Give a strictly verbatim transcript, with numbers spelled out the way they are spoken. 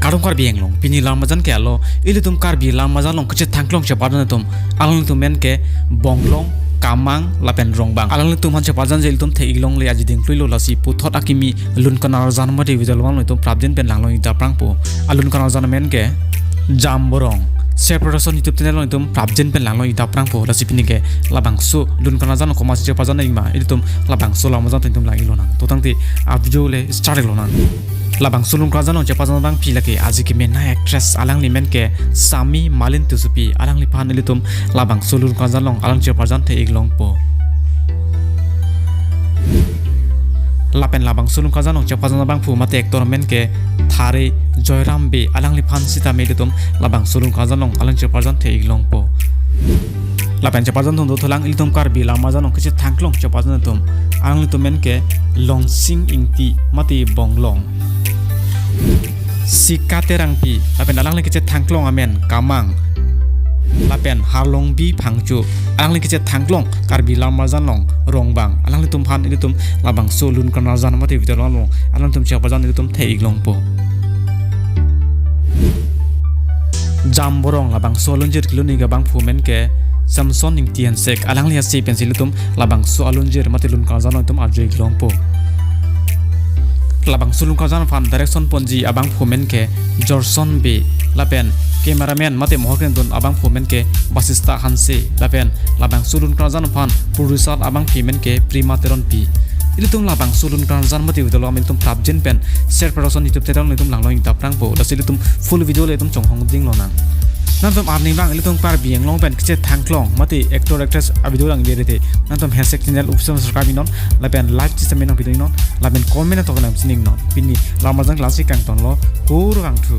Kardom Karbi Anglong, pini lam-arjan ke alo, ilitum Karbi lam-arjan along kechethangklong cheparjan atum, alanglitum amen ke Bonglong, Kamang, lapen Rongbang. Alanglitum aphan cheparjan je ilitum thek-ik longle, aji dingkluilo, lasi puthot akimi lun kanarjan mate video along ilitum prapjin pen langlong-ik daprangpo. Alun kanarjan amen ke Jamborong. Sir Production YouTube channel along ilitum prapjin pen langlong-ik daprangpo. Lasi pini ke labangso lun kanarjan along komatsi cheparjan-ikma, ilitum labangso lam-arjan ilitum lang-ik lonang. To tangte a video le start-ik lonang. Labangso lun kanarjan along cheparjan abangpi lake aji kemenei actress, alangli amen ke Sami Malin Tissopi, alangliphan ilitum labangso lun kanarjan along alang cheparjan thek-ik longpo. Lapen labangso lun kanarjan along cheparjan abangphu mate actor amen ke Thare Joyram Bey, alangliphan sitame ilitum labangso lun kanarjan along alang cheparjan thek-ik longpo. Lapen cheparjan atum dothulang, ilitum Karbi lam-arjan along kechethangklong cheparjan atum, alanglitum amen ke Longsing Ingti mate Bonglong, Sika Terangpi, lapen alangli kechethangklong amen Kamang, lapen Harlongbi Phangcho, alangli kechethangklong Karbi lam-arjan along Rongbang. Alanglitum aphan ilitum labangso lun kanarjan mate video along alangtum cheparjan ilitum thek-ik longpo. Jamborong labangso alunjir kelun-ik abangphu amen ke Samson Ingti Hansek, alangli ase pensi ilitum labangso alunjir mate lun kanarjan along ilitum arju-ik longpo. Labangso lun kanarjan aphan direction ponji abangphu amen ke Jorson Bey, lapen cameraman mate mohor kedun abangphu amen ke Basista Hanse, lapen labangso lun kanarjan aphan producer abangpi amen ke Prima Teronpi. Ilitum labangso lun kanarjan mate video along ilitum prapjin pen Sir Production YouTube channel along ilitum langlong-ik daprangpo. Lasi ilitum full video le ilitum chonghong ding lonang. Nangtum arnivang ilitum Karbi Anglong pen kechethangklong mate actor actress a video lang-ik rete, nangtum Hansek channel upsum subscribe-ik non, lapen like chesami nangpidun-ik non, lapen comment atok nangpisi-ik non. Pini lam-arjan klasi kangtonlo, kurvangthu.